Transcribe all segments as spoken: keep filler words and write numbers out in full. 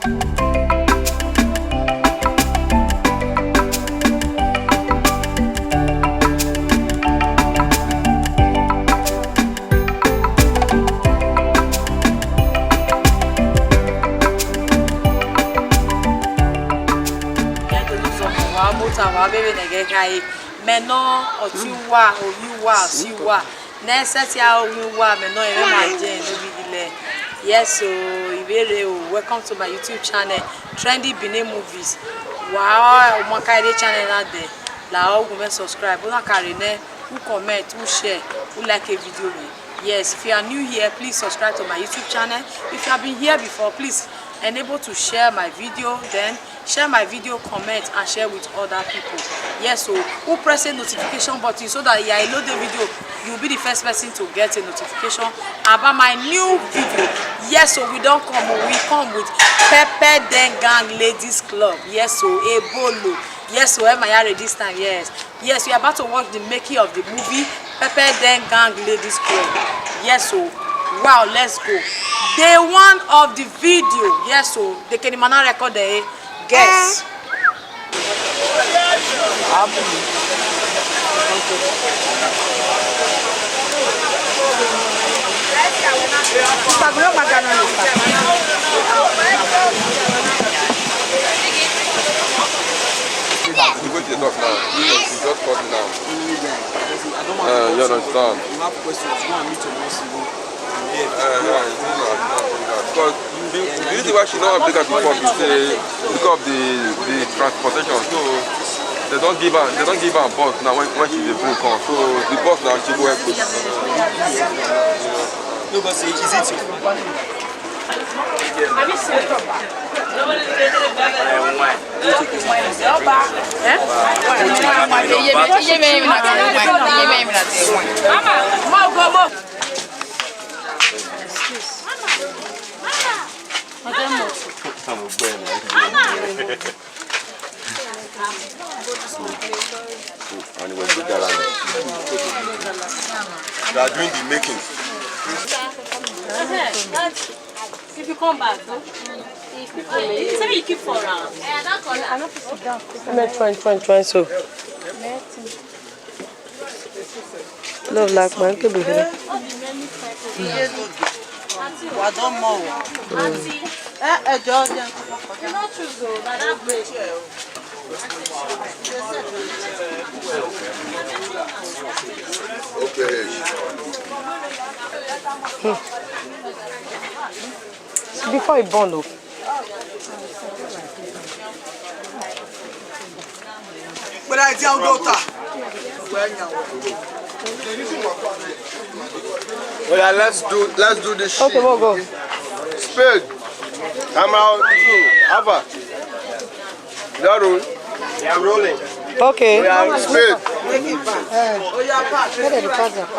Ngeke luzwa mwa, muta wa bebe nege kai. Meno, oti wa, oyi wa, si wa. Next set ya oyi wa, meno, ere ma je, no big le. Yes, so, Ibere, o, welcome to my YouTube channel, Trendy Benin Movies. Wow, o ma kai de channel na de. La o gu me subscribe, una kare ne, u comment, u share, u like a video me. Yes, if you are new here, please subscribe to my YouTube channel. If you have been here before, please enable to share my video, then share my video, comment, and share with other people. Yes, so u press a notification button so that ya I load the video, you'll be the first person to get a notification about my new video. Yes, so we don come, o, we come with Pepper Den Gang Ladies Club. Yes, so Ebolo. Yes, so Emayare this time, yes. Yes, we are about to watch the making of the movie Pepper Den Gang Ladies Club. Yes, so wow, let's go. Day one of the video. Yes, so the Kenimana record, eh? Guess. Happy. Wetin dey talk now? You just cut me now. Uh, you understand? You have questions, go and meet your boss. Uh, yeah, you know, I don't do that. Because the, the reason why she don't apply before be say because of the, the transportation. So they don't give her, they don't give her bus now when, when she dey bring come. So the bus now she go help. No, but say, is it your And it was good that they are doing the making. If you come back, no? If you come, you say you keep for am. I no fit sit down. Make fine, fine, fine, so. Love like man, keep it. Wa don mo. Auntie. Eh, eh, George. You no choose o, na that way. Okay. Before e burn o. But I tell daughter. Well, let's do, let's do this. Okay, shit. We'll go. Spade. Camera. Ava. Is that roll? Yeah, I'm rolling. Okay. We are spade.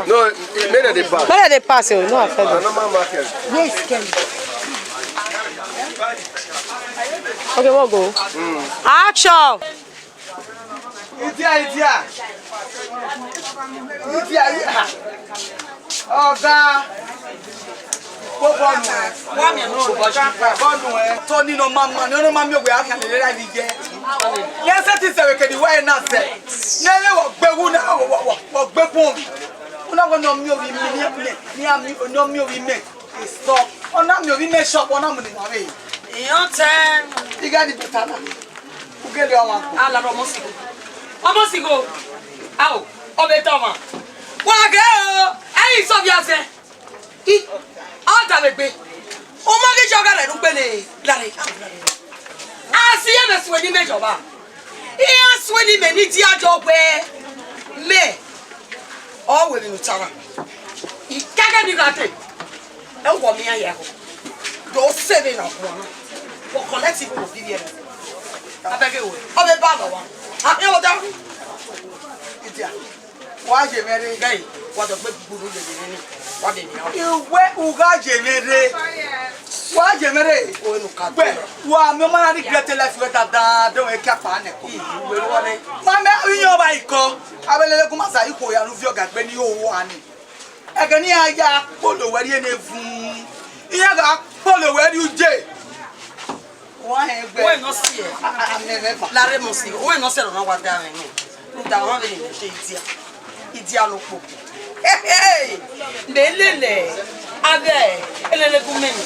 No, make dem dey pass. Make dem dey pass, oh, no offense. Normal market. Yes, Ken. Okay, we'll go. Action! Idia, idia. Idia, idia. Ọ̀gá. Kó bọ́ọ̀lù ẹ̀. Bọ́ọ̀lù ẹ̀. Tọ́ni ló máa ma ni, ó ló máa mi òwe àkàlẹ̀ lẹ́la ní jẹ́. Yẹ́n ṣe ti sẹ̀rẹ̀ kèdí wáyé náà sẹ̀. Ní ẹlẹ́ wọ̀ gbé wú náà, wọ̀, wọ̀, wọ̀ gbé kún. Wọ́n náà wọ́n náà mi ò rí mi, ní, ní, ní àmì, náà mi ò rí mi. Ìsọ. Wọ́n náà mi ò rí mi ṣọ́ọ̀bù, wọ́n náà mú ni màá rè. Ìyàn tẹ́. Ìgá ni bẹ̀tà náà. Ugele ọmọ akpọ. Ala ọmọ sigo. Ọmọ sigo. Awo, ọbẹ tọ ọmọ. Wa ge o. Ẹyin sọ bi ase. I. Ọ da mi gbe. Ọmọ ge jọ gẹrẹ nu gbele. Lare. Asi ye me suwe ni me jọba. Iya suwe ni me ni di ajo gbe. Me. Ọ we mi nu tara. I kage ni rate. E wo mi aye ho. Do se me na ko na. Wo collect it go give you. Abeg e wo. O be ba lo wa. A e wo da. Idia. Wa je mere. Gai. Wa do gbe gburu je ni. Wa de ni. Iwe uga je mere. Wa je mere. O nu ka. Gbe. Wa mi ma na regret life we da da do e ka pa ne ko. Iwe wo ne. Ma me inyo ba iko. Abelele kuma sa iko ya ru fi oga gbe ni o wa ni. Eke ni aya kpolo weri ene vun. Iya ga kpolo weri uje. Why no see? Lare mo si. Why no see? No wa da me. Nda wa be ni se idia. Idia lo po. Hey, hey. Lelele. Abe, elele gumeni.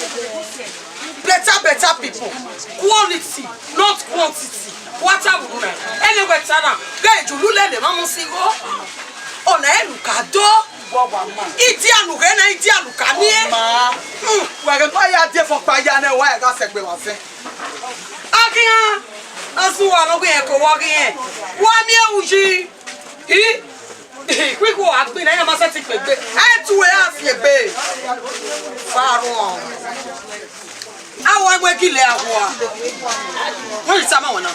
Better, better people. Quality, not quantity. What a woman. Anyway, Tana, guy, you lele, mama, see go. Ona elu kado. Idia nu gena, idia nu kanie. Ma. Wa ga pa ya de fo pa ya na wa ga se gbe wa se. Akia. Asu wa no gbe ko wa gbe. Wa mi e uji. I. Kwi ko a gbe na ya ma se ti pe gbe. E tu e a fi gbe. Fa ro. Awo egbe kile awo a. Wọ́n yìí sá máa wọ̀n náà.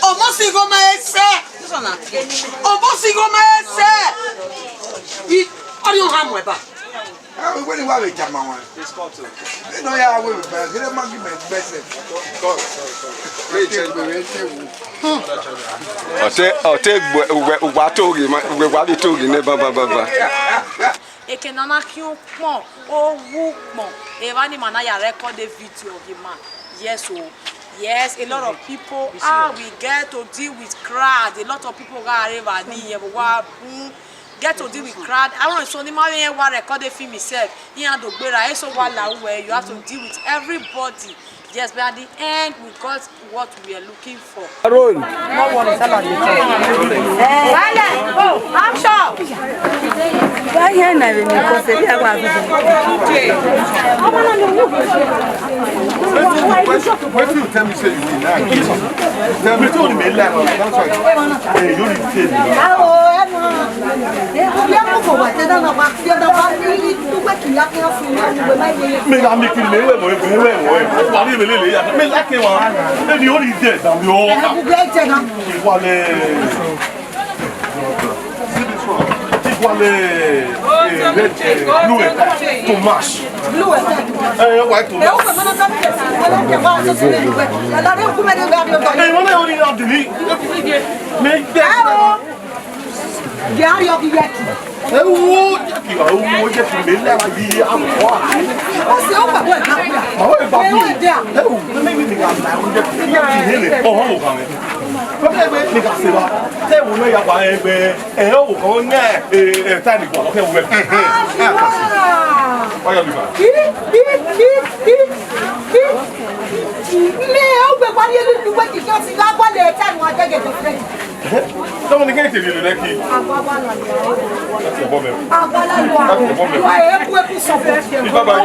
Ọmọ sì kò máa ẹ sẹ́. Ọmọ sì kò máa ẹ sẹ́. Ọdún yóò hàn mọ̀ ẹ̀ bá. Wíwé ni wà lè jà máa wọn. Nínú ya wé ìgbà gílẹ̀ má gbìmọ̀ ẹgbẹ́sẹ̀. Ọtẹ ọtẹ gbẹ wà tó rí ma wà bí tó rí ní bàbá bàbá. Eke nana ki ukpɔn, owu ukpɔn. Eva ni mana ya record the video of the man. Yes, oh. Yes, a lot of people. Ah, we get to deal with crowd. A lot of people ga areva ni ye wa bun. Get to deal with crowd. I want so ni ma ye wa record the film itself. He had to gbera. So wa la we. You have to deal with everybody. Yes, but at the end, we got what we are looking for. Roll. Silence. Go. Action. Wetin you tell me say you be now? Tell me tell me like that's why. Hey, you dey tell me. Mega mi kiri me we mo we we mo. Wa ni me le le ya. Me like wa. Me the only dead than the all. Ìwàlẹ̀. See this one. Ìwàlẹ̀. Eh, red, eh, blue, eh, to match. Blue, eh. Eh, white to match. Eh, wọ́n náà yóò ní ìlànà dìní. Mi gbẹ́. Gari ọkụ ya ki. Ewu, ya ki, ewu, ya ki, me le ma yi a kwa. O se o pa boy ka kula. Ma o pa bu. Ewu, me me me ka na o ya ki. Ya ki hele. O ho ka me. Ko ke be me ka se ba. Te wo me ya ba e be. E o ko ne. E e ta ni kwa. Ke wo. Wa ya bi ba. Ki ki ki ki ki. Me o gbe pa ni elu ni we ki so si la kwa le ta ni wa je je. Someone again tell you like it. That's your problem. That's your problem. Bye bye.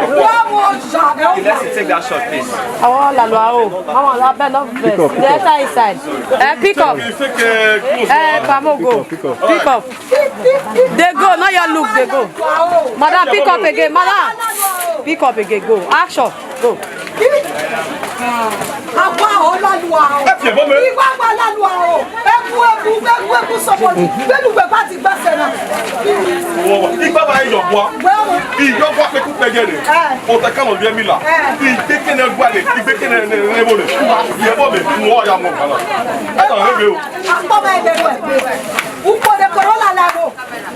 Let's take that shot, please. Àwọn làlọ́ àwọ̀, àwọn làbẹ́ lọ́fẹ̀ẹ́. They enter inside. Eh, pick up. Eh, Pamo, go. Pick up. They go, not your look, they go. Madam, pick up again, madam. Pick up again, go. Action, go. Àwa ò lálùwà o. Ẹ tiẹ̀ bọ́ mi. Ìwà wa lálùwà o. Eku eku eku eku sọmọ ni. Bẹ́ẹ̀ni ìwé bá ti gbẹ́sẹ̀ náà. Ìgbà bá yọ bọ́. Ìjọba pẹ̀kú pẹ̀jẹ̀ rẹ̀. O tẹ kánò bí ẹ̀mí la. Ìgbékẹ̀lẹ̀ gbalẹ̀. Ìgbékẹ̀lẹ̀ rẹ̀ bọ̀ mi. Ìyẹ̀bọ̀ mi. Wọ́n ya mọ̀ kánà. Ẹ tàn lé mi o. Àpọ̀ bá ẹgbẹ́ rẹ̀. Ukpo de korola la ro.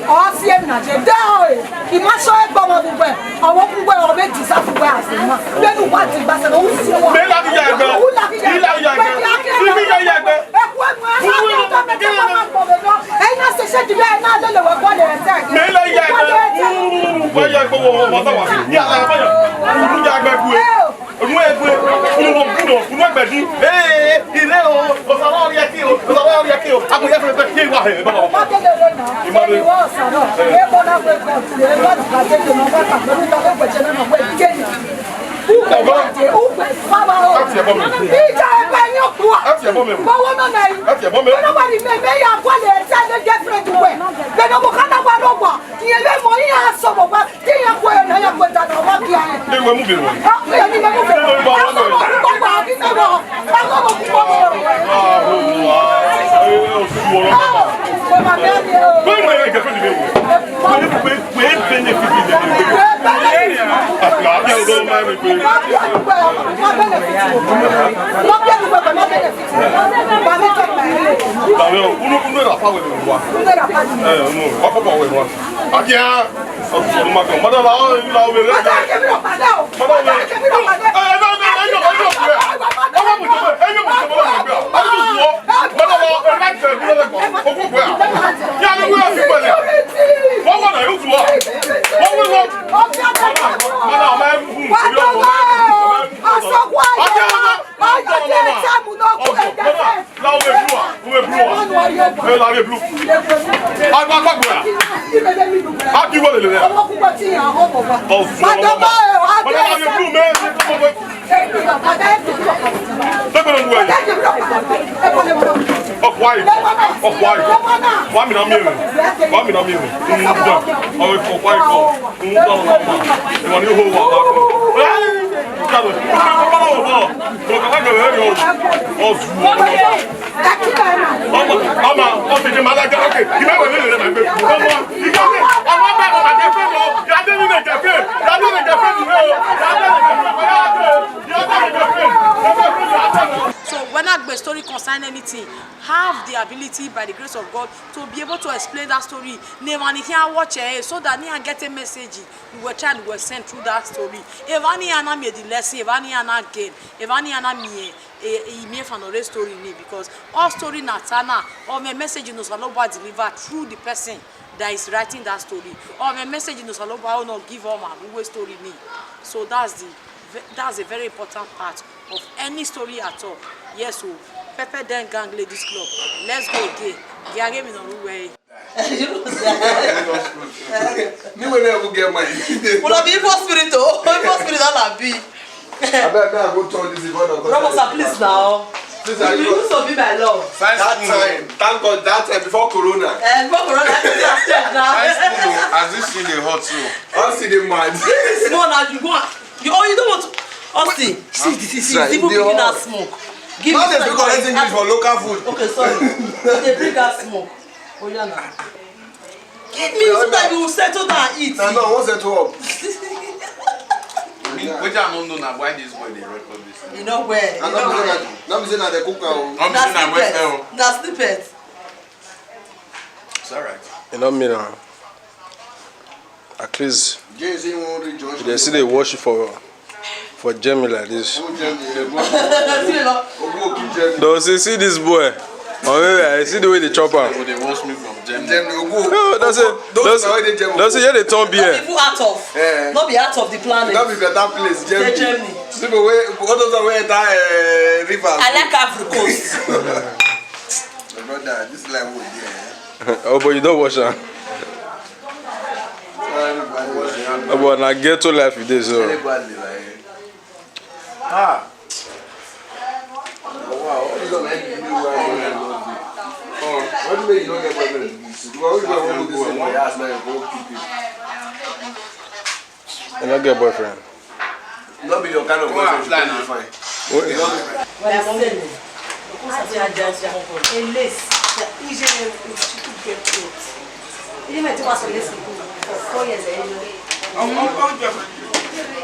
Ọ si em na je da o. Ima so e gbo mo gbogbo. Àwọn gbogbo ọ̀rọ̀ méjì sá gbogbo àṣẹ mọ́. Bẹ́ẹ̀ni wá ti gbàṣẹ lọ, ó sì wá. Mi la fi ya ẹgbẹ́. Ó la fi ya ẹgbẹ́. Mi la fi ya ẹgbẹ́. Ibi ya ya ẹgbẹ́. Ẹ kú ẹ mọ ẹ máa tó tọ́ mi tó máa pọ̀ mi lọ. Ẹ náà ṣe ṣé jùlọ ẹ náà ló lè wọ bọ́ọ̀lù ẹ̀ tẹ́. Mi la ya ẹgbẹ́. Wọ́n ya ẹgbẹ́ wọ ọmọ táwa. Ní àlàyé báyà. Ìlú ya ẹgbẹ́ kú ẹ. Ẹ o. Enu egbe, unu mo kuno, unu egbe di. Ee, ire o, osara ori eki o, osara ori eki o. Ago ya fere fere, ye wa he, baba. Má délé lónìí. Ìmọ̀lẹ́. Èmi wọ́n sọ̀rọ̀. Ebo náà fẹ́ kọ́, ebo náà ti bàjẹ́ tó náà bá kà lórí ìgbà lẹ́gbẹ̀ẹ́ jẹ́ náà wẹ̀ jẹ́ ni. Ugbe bàjẹ́, ugbe bàbá o. Láti ẹ̀bọ́ mi. Ìjà ẹgbẹ́ yín òkú wa. Láti ẹ̀bọ́ mi. Bọ́wọ́ náà náà yìí. Láti ẹ̀bọ́ mi. Wọ́n náà wà ní mẹ́mẹ́ yà kọ́ lè ṣe é lé jẹ́ fúrẹ́dì wẹ̀. Bẹ́ẹ̀ ni mo ká náà wà lọ́gbà. Ìyẹn lé mọ̀ yín á sọ mọ̀ wá. Ewe mu bere. Akia. Madam, how are you now? Madam, Hey, la blue. Agba, agba, agba. Happy one, le, le. Oh, madam, madam, la blue, man. Take on away. Of white. Of white. One minute, I'm here. One minute, I'm here. Mm, yeah. Oh, of white. Mm, no, no, no. You want you hold on. Hey! Come on. Come on, come on, come on. Come on, come on. Of Mama, okay, the mother, okay, you know what, you know, my baby. Mama, you got it. I want back on my girlfriend, oh. You are dating a girlfriend. You are dating a girlfriend, you know. You are dating a girlfriend. You are dating a girlfriend. You are dating a girlfriend. So when Agbe story concern anything, have the ability by the grace of God to be able to explain that story. Ne mani here watch eh, so that ni I get a message. We were trying to send through that story. Evani ana made the lesson, Evani ana gain, Evani ana me. E, e me fan ore story ni, because all story na tana, or my message no saloba deliver through the person that is writing that story, or my message no saloba, oh no, give all my who story ni. So that's the ve- that's a very important part of any story at all. Yes, so Pepper Den Gang Ladies Club. Let's go again. Giage mi no ruwe. You know say me wey never get mind. Una be evil spirit o. Evil spirit all I be. Abeg, make I go turn this evil. Robosa, please now. Please, I You go. Used to be my love. That time, thank God, that time before Corona. Eh, before Corona, I think I stay now. Nice thing o, as this thing dey hot so. Austin dey mad. This is small now. You go. You, oh, you don't want to. Austin, see, see, see, see, Right, people they bringing all out smoke. Give How me they some do correct wine. English for local food? Okay, sorry. They bring out smoke. Oh, yeah, now. Give me so that you settle down and eat. Na no, I wan settle up. Me, wetin I no know na why this boy dey record this thing. You know where? Na You no know be say where? na, no be say na the cook am o. No be Na say na snippet. Western o. Na snippet. It's alright. You know me now. At least Jay say he wan read Joshua. They see they watch you for for Jamie like this. Who Jamie? Ogun Oki Jamie. Don't see see this boy. Oh yeah, I see the way they chop am. People dey watch me from Germany. Jamie Ogun. No, that's it. Those That's na why they Jamie. That's it. Yeah, they turn beer. People out of Eh. Not be out of the planet. That be better place, Say Germany. Germany. People wey all those wey enter uh, river. I like Ivory Coast. My brother, this life wey we dey. Oh, but you don't watch am. Everybody watch am. Oh, but na ghetto life you dey so. Everybody like. Ah. Oh, wow. What is on N P P? What do you mean you don't get boyfriend? Because we don't want this thing. Yes, man, go keep it. You don't get boyfriend. No be your kind of boyfriend. Go and fly now. Fine. What? You don't. Wala mo mene. Ati aja aja. Eles. Ije ne uchiku get clothes. Ile me ti wa so lesi ku. For four years eh. Um, um, um, um,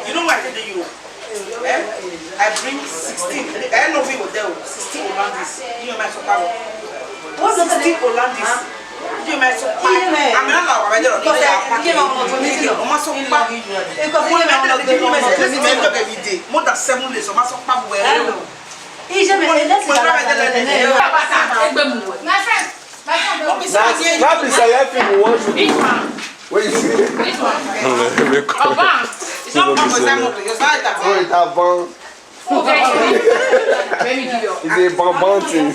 you know what I did to you? Eh? I bring sixteen. I know we were there. Sixteen Hollandis. You know my superpower. Sixteen Hollandis. Ije me so pa. Ame ala wa bajero ni ya pa. Ọmọ so pa. Ọmọ mi ade de ni me se. Let's make up every day. More than seven days. Ọmọ so pa we. Ije me se. Let's make up every day. My friend. My friend. Don't be so. That be select film we watch. Which one? Where you see? Which one? Oban. It's not Oban. It's not Oban. Oh, it's Avon. Who get it? Let me give you. It's a bonbon thing.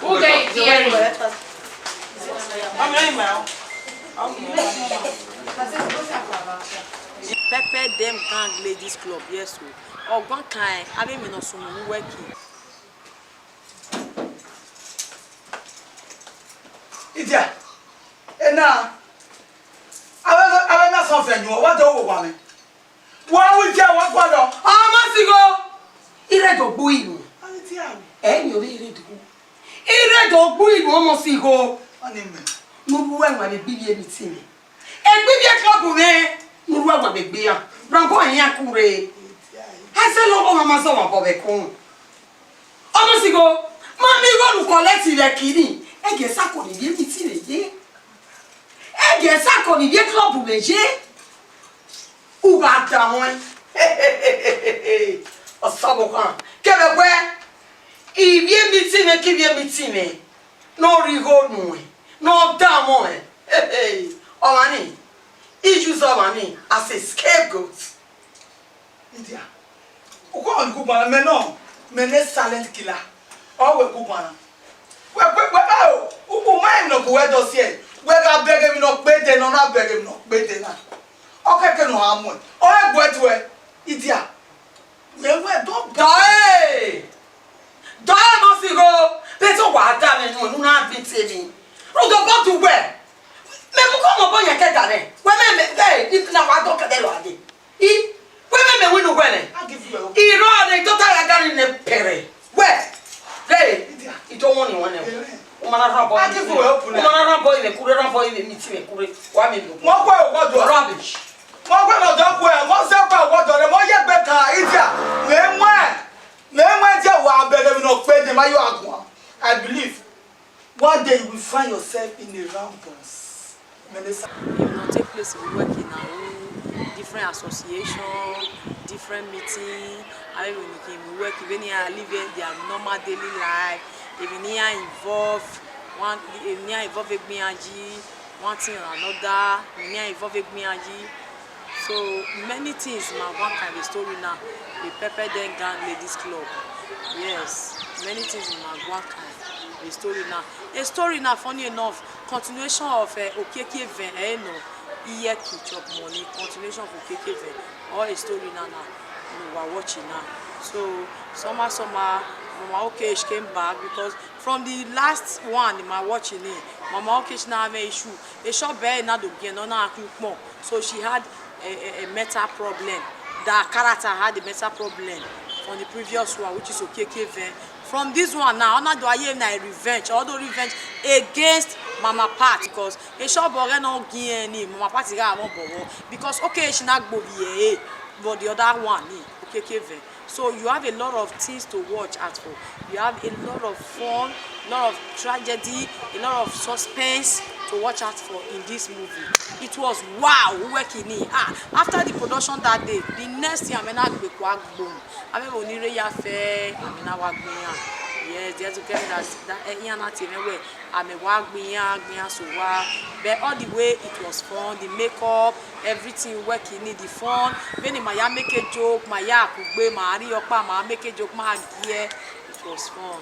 Who get it? Pepper Dem Gang Ladies Club, yes o. Ogbon kan, abi mi no sumu work. Idia. Ena. Awe awe na so fe nyu, wa do wo wa me. Wa wu je wa kwa do. Ọmọ sigo. Ire do gbu ilu. Ani ti ami. Eh, mi o ri ire do. Ire do gbu ilu ọmọ sigo. Ani me. Mo bu wa ma be bi bi mi ti mi. E bi bi e club me. Mo bu wa ma be bi ya. Rango yin akure. Ase lo ko mama so wa bo be kun. Ọmọ sigo. Ma mi go nu collect ile kini. E ge sa ko ni bi mi ti le ye. Ege sa ko ni ye club meje. Uga da won. Osabo kan. Kebe gbe. Ibi mi ti me, ki bi mi ti me. No ri go nu e. No da won e. O mani. Iju so mani as a scapegoat. Idia. Uko on ku bana me no. Me ne silent killer. O we ku bana. Wẹ, wẹ, wẹ, o, u, u ma nọ ku wẹ dọ siẹ. Wẹ ga bẹgẹ mi nọ kpede nọ, na bẹgẹ mi nọ kpede na. Ọ kẹkẹ nọ ha muẹ. Ọ hẹ guẹ tuẹ. Idia. Wẹ, wẹ, dọ. Dọ e. Dọ e must go. Bẹtẹ wa da mi nu, nu na bi temi. Ru dọ bọ du wẹ. Me mu kọ mọ bọ yẹn kẹta rẹ. Wẹ mẹ, mẹ, ẹ, na wa dọ kẹdẹ lọ ade. I, wẹ mẹ mẹ winu wẹ nẹ. I rọ nẹ, tota ya gari nẹ pẹrẹ. Wẹ. Hey, i don't want one. O ma na rambọ. O ma na rambọ iwe kure, rambọ iwe mi ti iwe kure. Wa mi lo. Mo kwe o gbọdọ. Rubbish. Mo kwe mo dọ kwe, mo se kwe o gbọdọ rẹ, mo ye gbe ka idia. Me mwe. Me mwe je wa bẹgẹ mi nọ kpede ma yo agun. I believe one day you will find yourself in a round bus. Minister. If not take place, we work in our own different association, different meeting. I don't know, we work even here, live here, their normal daily life. Even here involve one, even here involve Egbianji, one thing or another. Even here involve Egbianji. So many things ma one kind of story now. The Pepper Den Gang Ladies Club. Yes, many things ma one kind of story now. A story now, funny enough, continuation of uh, Okeke Ven, eh, no, Iyeki chop money, continuation of Okeke Ven, or a story now now. No, we're watching now. So somehow, somehow, Mama Okesh came back because from the last one, my watching it, Mama Okesh now have an issue. A shop bear now to get on her. So she had a, a, a mental problem. That character had a mental problem from the previous one, which is Okeke Ven. From this one now, Ona do aye na revenge, all the revenge against Mama Pat because a shop bear no give any Mama Pat got one bobo because okay, she not go be but the other one, Okeke Ven. So you have a lot of things to watch out for. You have a lot of fun, lot of tragedy, a lot of suspense to watch out for in this movie. It was wow, Uwekini. Ah, after the production that day, the next thing I mean, I be kwa boom. I mean, only ya fe, I mean, I wa gbiyan. Yes, there's a girl that that eh, yana teme we. I mean, wa gbiyan, gbiyan so wa. But all the way it was fun, the makeup, everything working in the fun. When my ya make a joke, my ya kugbe, my ari okpa, my make a joke, my gear. It was fun.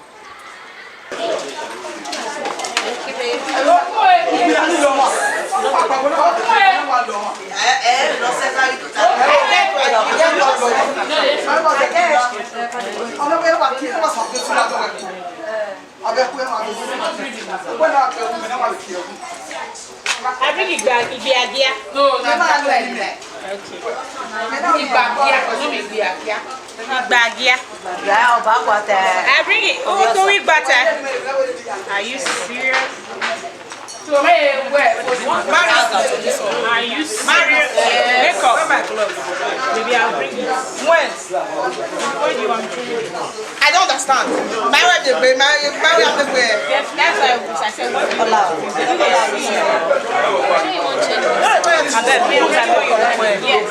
Abeg, igba, igbe agia. No, na that one. Okay. Igba agia, no be igbe agia. Igba agia. Yeah, ọba agbata. I bring it. Who do we butter? Are you serious? So, hey, where? Are you serious? Make up. Where my clothes? Baby, I'll bring it. When? When do you want me to? I don't understand. My wife dey pay, my my wife dey pay. Yes, that's why I said what do you want? And then me, I know you want. Yes.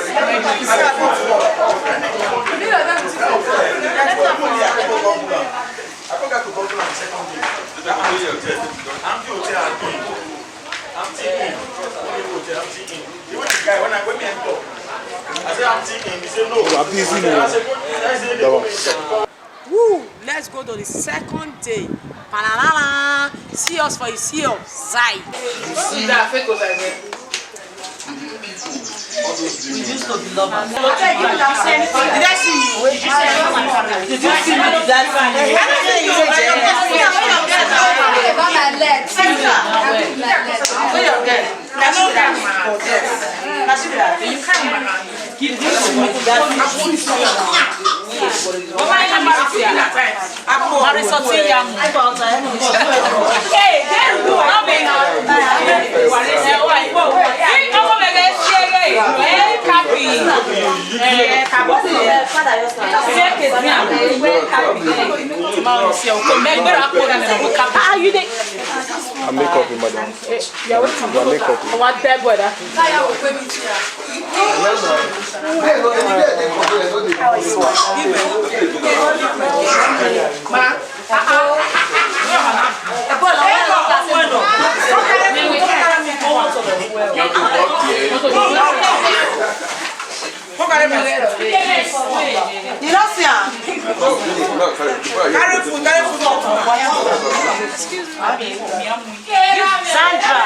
I forgot to go to the second day. That one is hotel. I'm the hotel again. I'm thinking. I'm thinking. Even the guy, when I, when me and talk, I said, "I'm thinking." He said, "No." You are busy, I said, man. I said, "Go to the next day." Woo! Let's go to the second day. Palalala. See us for you. See us. Zai. Don't do that. Fake us again. We used to be lovers. Did I see you? Did you see me? Did I see you? I don't think you were there. Where your girl? Nasira. Nasira. You can't. I make up, madam. You are waiting. You are make up. Our dead brother. Ma. You don't see her. Carry food, carry food. Excuse me. Sandra.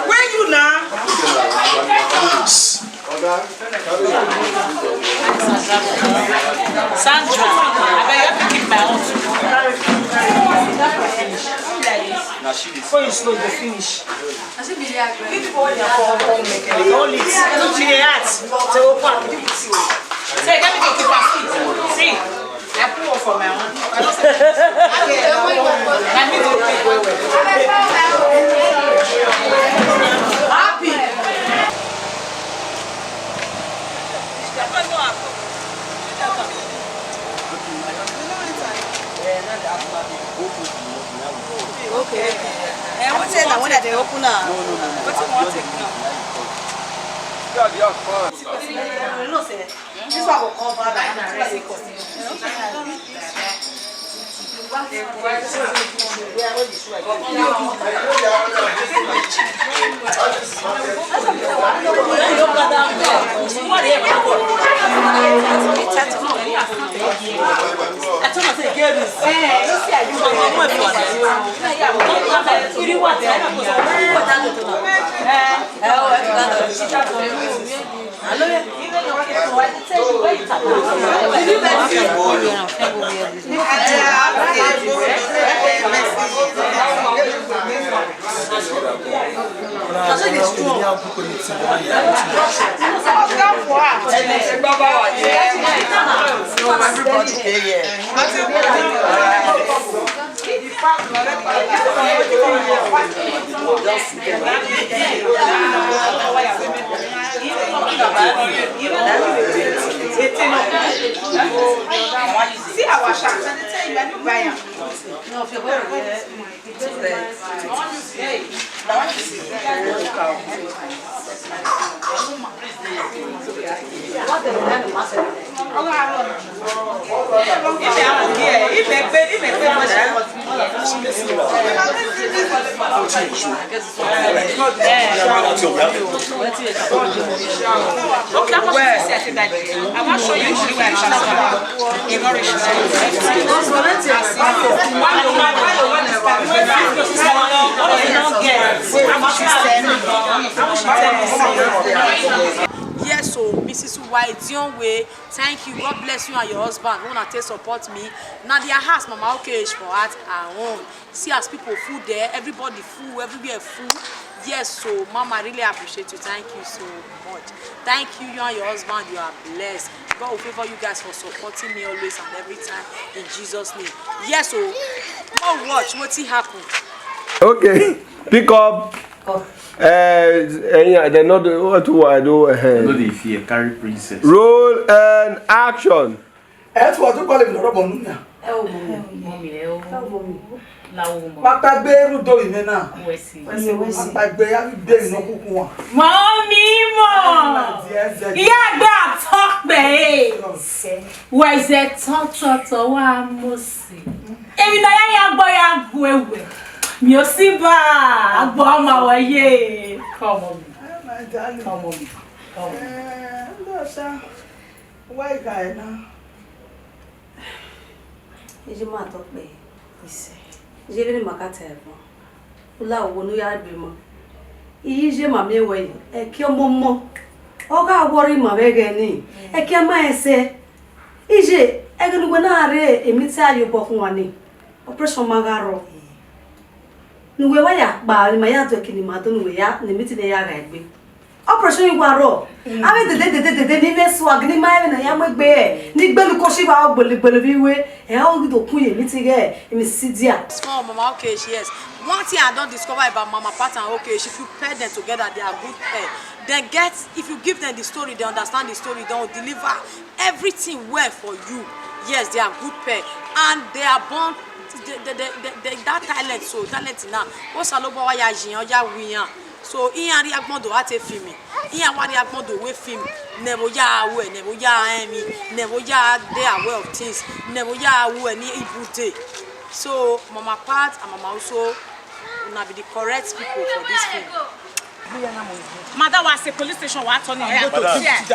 Where you now? Sandra, I beg you keep my own. Before you slow, you finish. People wey dey come, come make it. Don't leave. She dey act. Say, "Oh, fuck." Say, "Let me go keep her seat." See, I put one for my own. I don't say, I mean, to pay well, well. Happy. Okay. Eh, wetin na when I dey open am? No, no, no, no. Wetin you wan take now? Yeah, they are fine. You know say this one go cover that. Everybody dey here. See our chance. I dey tell you, I no buy am. Okay, I'm gonna say I think that I want to show you the way I transfer. Yes, so Missus Uwai, it's your way. Thank you. God bless you and your husband. Una take support me. Now their house, Mama Okesh for at her home. See as people full there, everybody full, everywhere full. Yes, so Mama, I really appreciate you. Thank you so much. Thank you, you and your husband, you are blessed. God will favor you guys for supporting me always and every time in Jesus' name. Yes, so go watch what he happened. Okay, pick up. Uh, yeah, they not what do I do? Uh, no, they fear carry princess. Roll and action. Ẹ tún ọdún kọ́lé mi lọ́rọ̀ bọ̀ nù yà. Ẹ ò mọ̀ mi. Mọ̀ mi, ẹ ò. Ẹ ò mọ̀ mi. Láwo mọ̀. Pápá gbé rúdò ìmẹ́ náà. Wẹ̀ sí. Wẹ̀ sí, wẹ̀ sí. Pápá gbé yá gbé iná kúkú wọn. Mọ̀ mi mọ̀. Ìyá àgbà àtọ́pẹ̀ ẹ̀. Wẹ̀ ṣe tọ́tọ̀tọ̀ wá mọ̀ sí. Èmi náà yá yá gbọ́ yá gbọ́ ẹ̀wẹ̀. Mi ò sí bá a gbọ́ ọmọ wọ̀nyé. Come on. Come on. Come on. Ẹ ẹ ń bọ̀ ṣá. Why guy now? Ije ma to pe ise. Ije le ni makata ebo. Ula wo no ya bi mo. Ije ma mi we e ki omo mo. O ga wori ma be ge ni. E ki ma ese. Ije e ge nu na re emi ti ayo bo fun wa ni. Operation ma ga ro. Nuwe wa ya pa ni ma ya to kini ma to nuwe ya ni mi ti ne ya ga egbe. Operation igwa ro. Abe dede dede dede ni me swag ni ma na ya mo gbe. Ni gbelu ko si wa gbele gbele bi we. E o do kun ye mi ti ge. Emi si dia. Small Mama Okechi, yes. One thing I don discover about Mama Pat and Okechi, if you pair them together, they are good pair. They get, if you give them the story, they understand the story, they will deliver everything well for you. Yes, they are good pair. And they are born, they, they, they, they, they, that talent, so talent now. What Saloba wa ya jin, ya wi yan. So, iyan ri agbon do ate film. Iyan wa ri agbon do we film. Never ya we, never ya emi, never ya they are aware of things. Never ya we ni ibude. So, Mama Pat and Mama Uso, una be the correct people for this film. Madam, wa se police station wa turn in. Madam,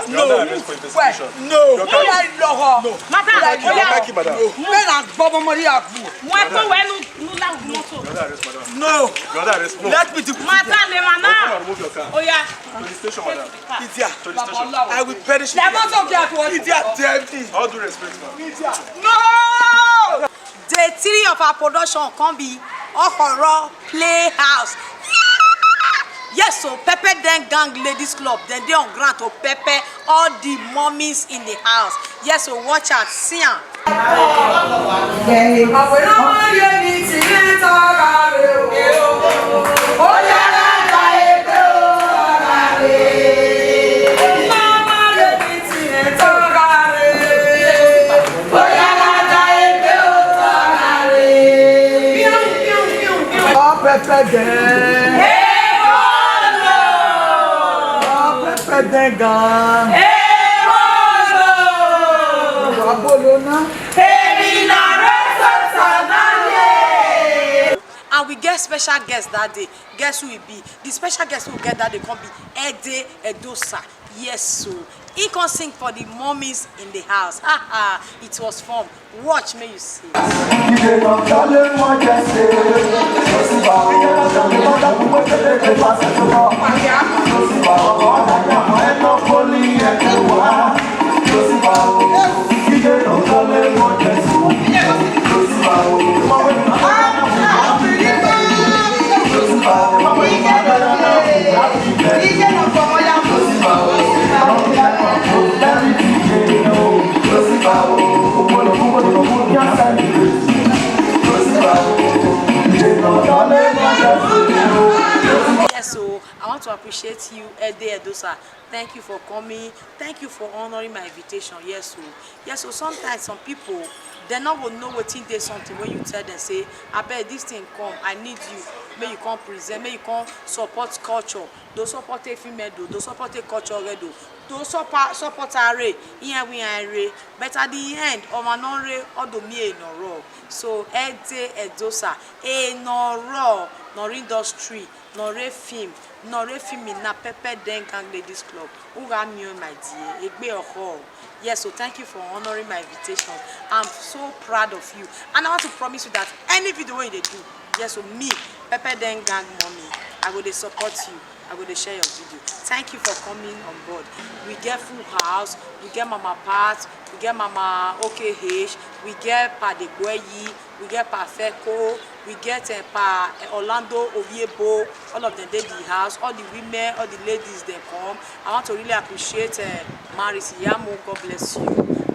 you are under arrest for investigation. No. You are carrying, madam, you are carrying, madam. When I go, Mama, you are good. When I go, when you, you like motor. You are under arrest, madam. No. You are under arrest. No. Let me do. Madam, le mana. Come and remove your car. Oh yeah. Police station, madam. Idiot. Police station. I will perish. They are not okay at all. Idiot, T M D. All due respect, ma'am. Idiot. No. Day three of our production come be Okoro Playhouse. Yes, so Pepper Den Gang Ladies Club, dem dey on ground to pepper all the mummies in the house. Yes, so watch out, see am. Pepper dem. Pepper dem gan. Wà bolo ná. And we get special guest that day. Guess who e be? The special guest we get that day come be Ede Edosa. Yes, so he come sing for the mummies in the house. Ha ha, it was fun. Watch me, you see. Yes, so I want to appreciate you, Ede Edosa. Thank you for coming. Thank you for honoring my invitation. Yes, so yes, so sometimes some people, they no go know wetin dey something when you tell them say, "Abeg, this thing come, I need you. Make you come present, make you come support culture. Do support a female do, do support a culture do, do support support are here we are." But at the end, ọmọ náà rẹ ọdọ mi èèyàn rọ. So Ede Edosa, èèyàn rọ, nọrí industry, nọrí film, nọrí film na Pepper Den Gang Ladies Club. Uga mio, my dear, egbe ọkọ. Yes, so thank you for honoring my invitation. I'm so proud of you. And I want to promise you that any video wey you dey do, yes, so me, Pepper Den Gang Mommy, I go dey support you. I go dey share your video. Thank you for coming on board. We get full house, we get Mama Pat, we get Mama O K H, we get Pa Degboeyi, we get Pa Feko, we get, eh, Pa, eh, Orlando Oviebo, all of them dey the house, all the women, all the ladies dem come. I want to really appreciate, eh, Maris Iyamo, God bless you. I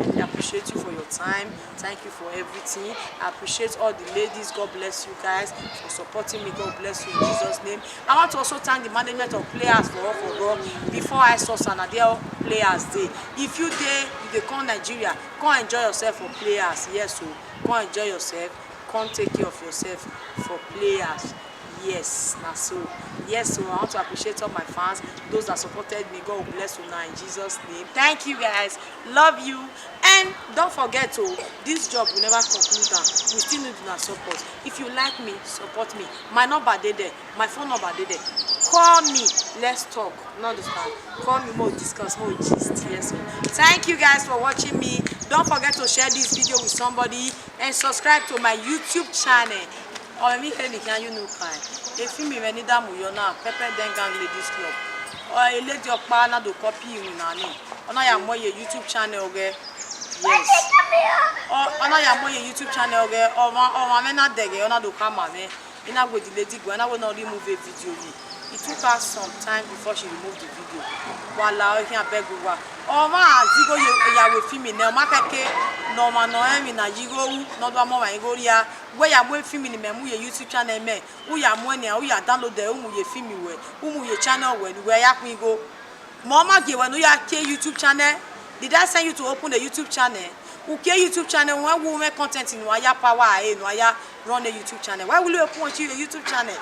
really appreciate you for your time. Thank you for everything. I appreciate all the ladies. God bless you guys for supporting me. God bless you in Jesus' name. I want to also thank the management of Players for all for all. Before I saw Sanadeo Players Day. If you dey, you dey come Nigeria, come enjoy yourself for Players. Yes, so come enjoy yourself. Come take care of yourself for Players. Yes, na so. Yes, so I want to appreciate all my fans, those that supported me. God will bless you now in Jesus' name. Thank you guys. Love you. And don't forget, oh, this job will never conclude down. We still need una support. If you like me, support me. My number dey there. My phone number dey there. Call me. Let's talk. No understand. Call me, more discuss, more gist. Yes, sir. Thank you guys for watching me. Don't forget to share this video with somebody and subscribe to my YouTube channel. Or me can you know kind. If you me any damn you now, Pepper Den Gang Ladies Club. Or a lady of Pana do copy you na ni. Ona ya mo ye YouTube channel ge. Yes. Or ona ya mo ye YouTube channel ge. Or ma or ma me na dege ona do kama me. Ina go the lady go na we no remove a video ni. It took her some time before she removed the video. Wala o can beg wa. Or ma zigo ye ya we film ni. Ma keke no ma no emi na yigo u no do mo ma yigo ria. We ya mo film ni me mu ye YouTube channel me. U ya mo ni u ya download e u mu ye film we. U mu ye channel we ni we ya kun go. Mama give when you create YouTube channel. Did I send you to open a YouTube channel? You create YouTube channel when women content in waya power eh no ya run a YouTube channel. Why will you open a YouTube channel?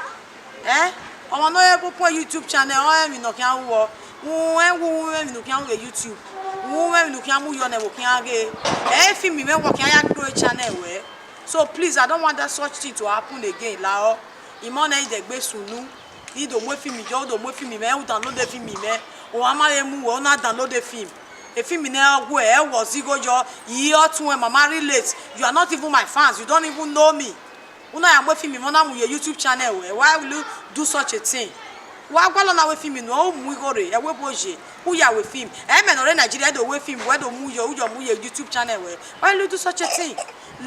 Eh? Ọmọ náà yẹ kó pọ̀ YouTube channel ọ̀ ẹ̀mí náà kí á wọ wọn ẹ̀ wọ wọn ẹ̀mí náà kí á wọ YouTube wọn ẹ̀ mí náà kí á mú yọ náà wò kí á gé ẹ̀ fi mi mẹ́wọ̀ kí á yá dúró channel wẹ̀. So please, I don't want that such thing to happen again. Làọ́ ìmọ̀ náà ìdẹ̀gbẹ́ sùnú. Ni do mu efilm jọ, u do mu efilm mẹ, u download efilm mẹ. O wa ma re mu wẹ, u na download efilm. Efilm nẹ ọ gue, ẹ wọ zigo jọ, yi ọ tun ẹ, mama relate. You are not even my fans, you don't even know me. U na ya mu efilm mẹ, u na mu ye YouTube channel wẹ. Why will you do such a thing? Wa gualọ na wẹ efilm nu, u mu igho rre, ẹ wẹ bo je, u ya wẹ efilm. Ẹ mẹ nọ rre Nigeria, ẹ do wẹ efilm, wẹ do mu ye, u jọ mu ye YouTube channel wẹ. Why will you do such a thing?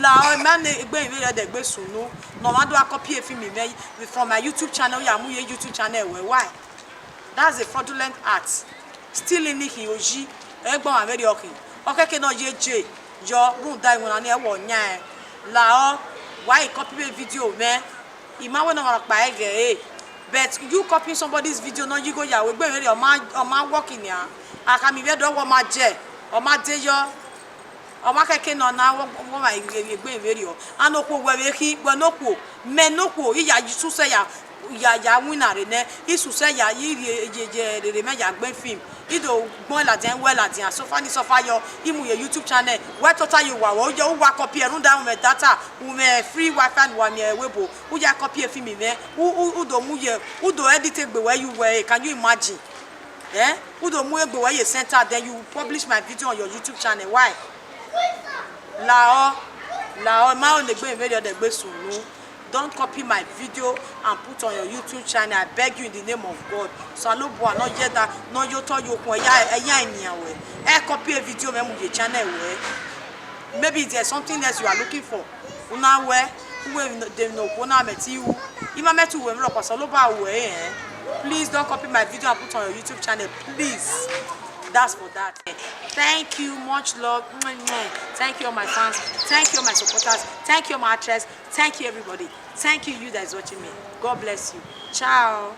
La ọ, ma ne egbe vwẹ rẹ dẹgbe sunu. Nọ ma do a copy efilm mẹ from my YouTube channel, u ya mu ye YouTube channel wẹ. Why? That's a fraudulent act. Stealing ni khin, oji, ẹgbọn wa vwẹ rhiọkhin. Ọ kẹkẹ nọ ye je, yọ rhunmwuda iwinna ni ẹ wọ yan ẹn. La ọ, wa i copy vbe video mwẹ. I ma wẹ ne ọ mwa kpa ẹghẹ re. But you copying somebody's video nọ ye igho ya wẹ, egbe vwẹ rẹ ọ ma, ọ ma work nian. Akhama ivbi Ẹdo wẹ ọ ma jẹ, ọ ma de yọ. Ọ ma kẹkẹ nọ na, wọ, wọ ma egbe vwẹ rẹ ọ. And okhuo wẹ vbe khin, wẹ ne okhuo, mẹ ne okhuo, I ya susẹ ya, ya, ya winna rre nẹ, I susẹ ya, I rhie, ye, ye, rere mẹ ya gbe efilm. I do gbẹn ladian, wẹ ladian, sofa ni sofa yọ, I mu ye YouTube channel, wẹ tota ye owa, wẹ u jẹ, u wa copy ẹ, rhunmwuda mwẹ data, u mwẹ free wifi ne uwa miẹn vwẹ ebo, u ya copy efilm mwẹ, u, u, u do mu ye, u do edit egbe wẹ ye uwẹ, can you imagine? Eh? U do mu egbe wẹ ye center, then you publish my video on your YouTube channel. Why? La ọ, la ọ, ma ọ ne egbe vwẹ rẹ ọ dẹgbe sunu. Don't copy my video and put on your YouTube channel, I beg you in the name of God. Osanobua nọ ye da, nọ ye otọ ye okhuo, ẹya, ẹya enian wẹ. Ẹ copy a video mwẹ mu ye channel wẹ. Maybe there's something else you are looking for. U na wẹ, uwe de no khuo na mẹ ti ru. I ma mẹ te uwe mrẹ, Osanobua wẹ, eh? Please don't copy my video and put on your YouTube channel, please. That's for that. Thank you, much love. Thank you, all my fans. Thank you, all my supporters. Thank you, all my actress. Thank you, everybody. Thank you, you that is watching me. God bless you. Ciao.